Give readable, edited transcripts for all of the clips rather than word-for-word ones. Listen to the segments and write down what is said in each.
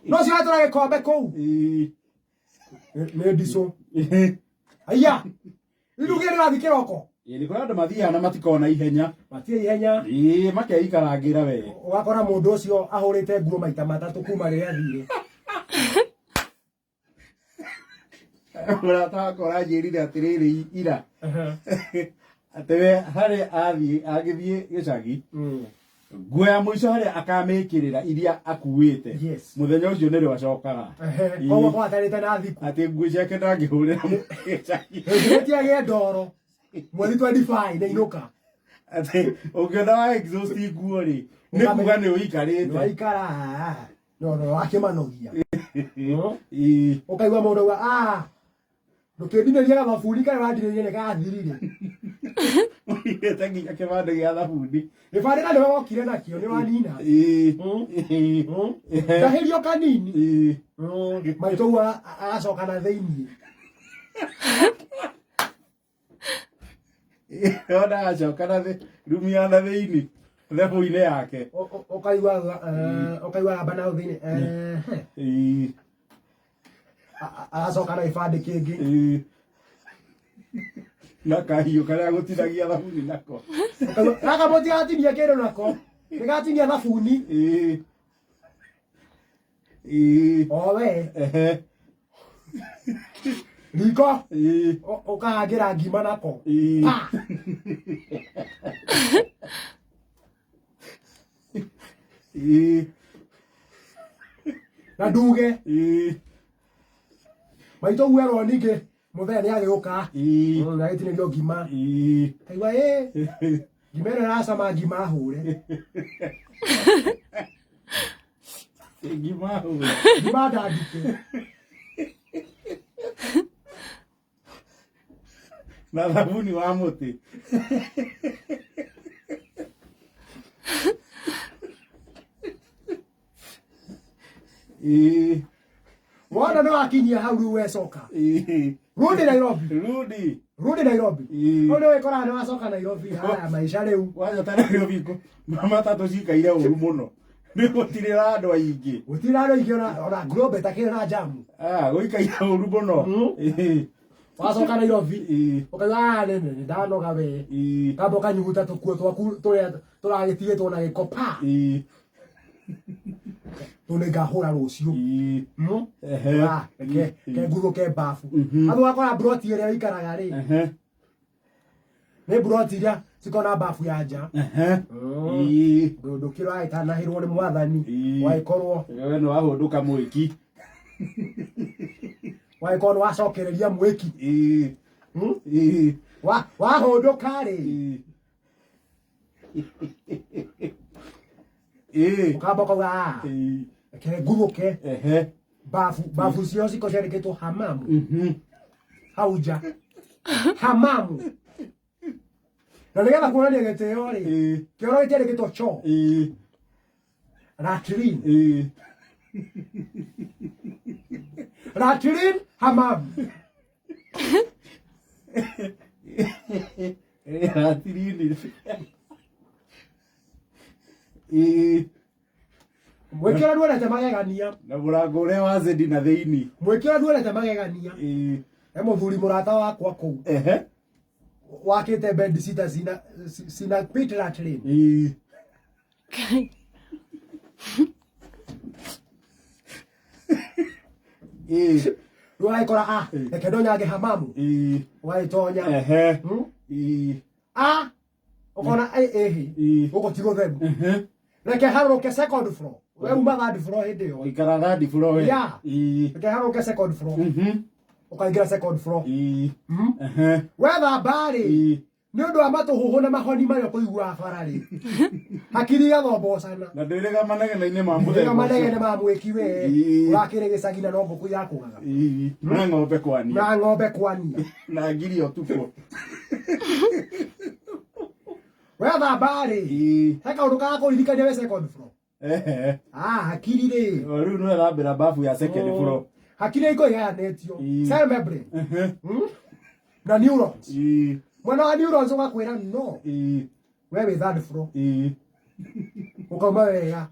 No cio atũra gĩkombe kũu. Nĩ ndicũ. Aya. Rĩu nĩ ũrathiĩ kĩroko. Ĩĩ, nĩ kũrĩ andũ mathiaga na matikona ihenya. Matirĩ ihenya. Ĩĩ, makeikarangĩra we. Ũgakora mũndũ ũcio ahũrĩte nguo maita matatũ kuma rĩrĩa athire. Mũrata wakwa ũranjĩrire atĩrĩrĩ ira atĩ we harĩa athiĩ angĩthiĩ gĩcagi nguo ya mũico harĩa akamĩkĩrĩra iria akuĩte mũthenya ũcio nĩrĩo acokaga. Koguo kwatarĩte na thikũ. Atĩ nguo ciake ndangĩhũrĩra gĩcagi. Hĩndĩ ndoro mweri 25 nĩ inũka. Atĩ ũngĩona wa exhaust nguo rĩ, nĩ kuga nĩ ũikarĩte. Waikara no no wakĩmanogia. Ũkaigua mũndũ auga ah ndũkĩndinĩrie gathabuni karĩa wandinĩrie nĩ gathirire. Ũigĩte nginya kĩbandĩ gĩa thabuni. Gĩbandĩ na nĩwe wokire nakĩo nĩ wanina. Ndahĩrio kanini. Maitũ ũguo agacoka na thĩiniĩ. Ona acoka na thĩ rumu ya na thĩinĩ thebũ-inĩ yake. Ũkaigua ũkaigua amba na thĩinĩ agacoka na gĩbandĩ kĩngĩ. Na kahiũ karĩa gũtinagia thabuni nako. Gaka mũtigatinia kĩndũ nako nĩgatinia thabuni. O we riko ũkahangĩra ngima nako. Pa! Na nduge maitũ guerwo ningĩ mũthenya nĩ agĩũka agĩtinĩrio ngima kaigua ĩ ngima ĩno ĩracama ngima hũre. Ngima hũre. Ngima ndandike. Na thabuni wa mũtĩ. Wona nĩ wakinyia hau rĩu wecoka. Rudi Nairobi. Rudi. Rudi Nairobi. Hau nĩ wĩkoraga nĩ wacoka Nairobi haya maisha rĩu. Kwanja ta Nairobi matatũ cikaire ũru mũno. Nĩ gũtirĩ na andũ aingĩ. Gũtirĩ na andũ aingĩ ona Globe ĩtakĩrĩ na jamu. Ah, gũikaire ũru mũno. Wacoka Nairobi. Ũkaigua ah nĩ nĩ ndanoga we. Kamba ũkanyuguta tũkuo twaku tũrĩa tũragĩtigĩtwo na gĩko pa. Tondũ nĩngahũra rũciũ. Ah, reke reke nguthũke mbabu. Andũ ũgakora mburoti ĩrĩa ũikaraga rĩ, nĩ mburoti iria cikona mbabu ya nja. Ndũkĩrwo agĩtanahĩrwo nĩ mwathani. Wagĩkorwo We nĩ wahũndũka mwĩki. Wagĩkorwo nĩ wacokereria mwĩki. Wahũndũka rĩ, ũkamba ũkauga ah, reke nguthũke babu. Babu cio ciko ciandĩkĩtwo hamamu hau nja, hamamu, na nĩgetha kuonania gĩtĩo rĩ, kĩoro gĩtiandĩkĩtwo choo, latrine. Latrine hamamu. Ratirini. Mwĩkĩra ruorete magegania. Na mũrango ũrĩa wa zedi na thĩinĩ. Mwĩkĩra ruorete magegania. He mũthuri mũrata wakwa kũu wakĩte bed sita cina cina pit latrine. Rĩu agĩkora ah reke ndonyange hamamu. Ũgagĩtonya. Ah ũkona ĩ ĩhĩ gũkũ ti gũtheru, reke harũrũke second floor. We uma third floor hĩndĩ ĩyo. Ikara third floor we. Yeah. Reke harũrũke second floor. Ũkaingĩra second floor. Wethamba rĩ, nĩ ũndũ wa matũhũhũ na mahoni marĩa ũkũiguaga bara rĩ, hakiri igathombocana. Na ndĩrĩga manegene-inĩ ma Ndĩrĩga mũthemba ũcio. Manegene ma mwĩki we. Ũrakĩrĩ gĩcagi na no ngũkũ irakũgaga. Na ng'ombe kwania. Na ng'ombe kwania. Na ngiri ũtukũ. Wethamba rĩ, he kaũndũ karakũririkania wĩ second floor. Ah, hakiri rĩ. O, rĩu nĩwe thambĩra bafu ya second floor. Hakiri iko igayanĩtio cell membrane Na neurons. Mwena wa neurons ũgakwĩra no we wĩ third floor. Ũkauma wega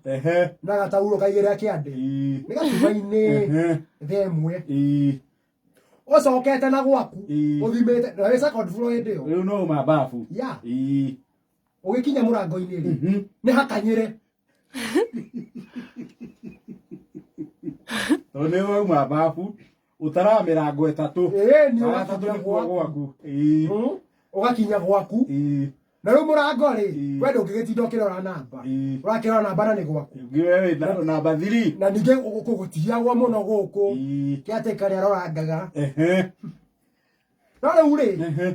na gatauro kaigĩrĩra kĩande nĩ gacuma-inĩ thaa 1 ũcokete na gwaku ũthimĩte na wĩ second floor hĩndĩ ĩyo. Rĩu no uma babu. Ya ũgĩkinya mũrango-inĩ rĩ nĩ hakanyĩre. Tondũ nĩ wauma babu ũtaraga mĩrango 3. Ĩĩ nĩ ũgakinya gwaku. Ũgakinya gwaku. Na rĩu mũrango rĩ we ndũngĩgĩtinda ũkĩrora namba. Ũrakĩrora namba na nĩ gwaku. Namba 3. Na ningĩ gũtiagwo mũno gũkũ. Kĩatĩka nĩ arorangaga. No rĩu rĩ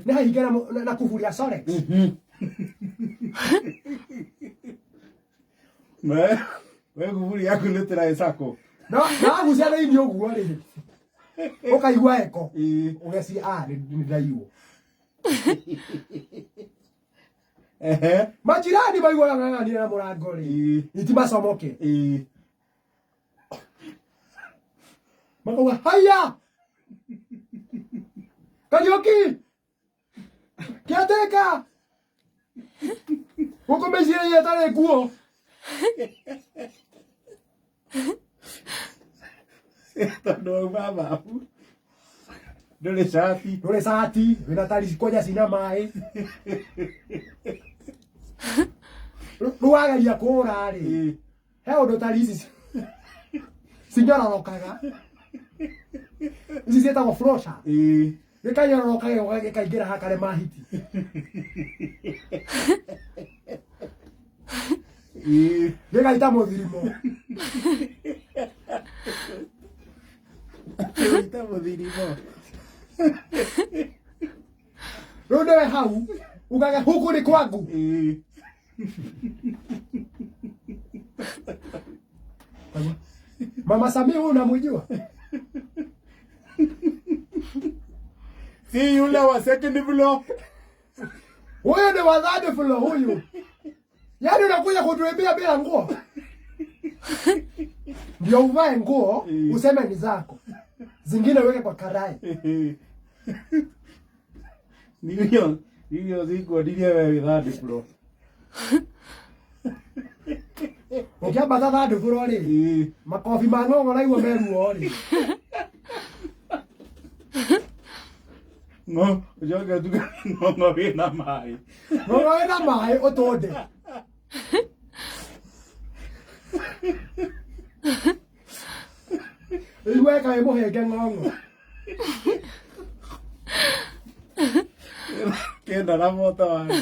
nĩ hahinge na kuburi ya Solex. We kuburi yaku nĩ tĩraĩ sako. No wagucia thĩinĩ ũguo rĩ ũkaigua eko ũgeciria ah nĩ ndaiywo. Majirani maiguaga ng'ang'anire na mũrango rĩ itimacomoke makauga haya Kariũki kĩatĩka gũkũ mĩciĩ ĩtarĩ nguo. Tondũ wauma babu ndũrĩ cati. Ndũrĩ cati wĩna tari kwanja cina maĩ. Rĩu wageria kũũra rĩ he ũndũ tari ici cinyororokaga ici ciĩtagwo flosha gĩkanyororoka gĩkaingĩra hakarema hiti gĩgaita mũthirimo. Gĩgaita mũthirimo. Rĩu nĩwe hau ugage huku ni kwangu. Mama Samia huyu unamjua? Si yule wa second floor. Huyu ni wa third floor huyu. Yaani unakuja kutuibia bila nguo. Ndio uvae nguo useme ni zako. Zingine uweke kwa karai. Ndio ziko ndiye wewe third floor. Ũkĩambata third floor rĩ makobi ma ng'ong'o naiguo meruo rĩ. Ngo ũcoke ũtuge ng'ong'o wĩna maĩ. Ng'ong'o wĩna maĩ ũtũnde. Rĩu weka wĩ mũhĩnge ng'ong'o. Kenda na moto waku.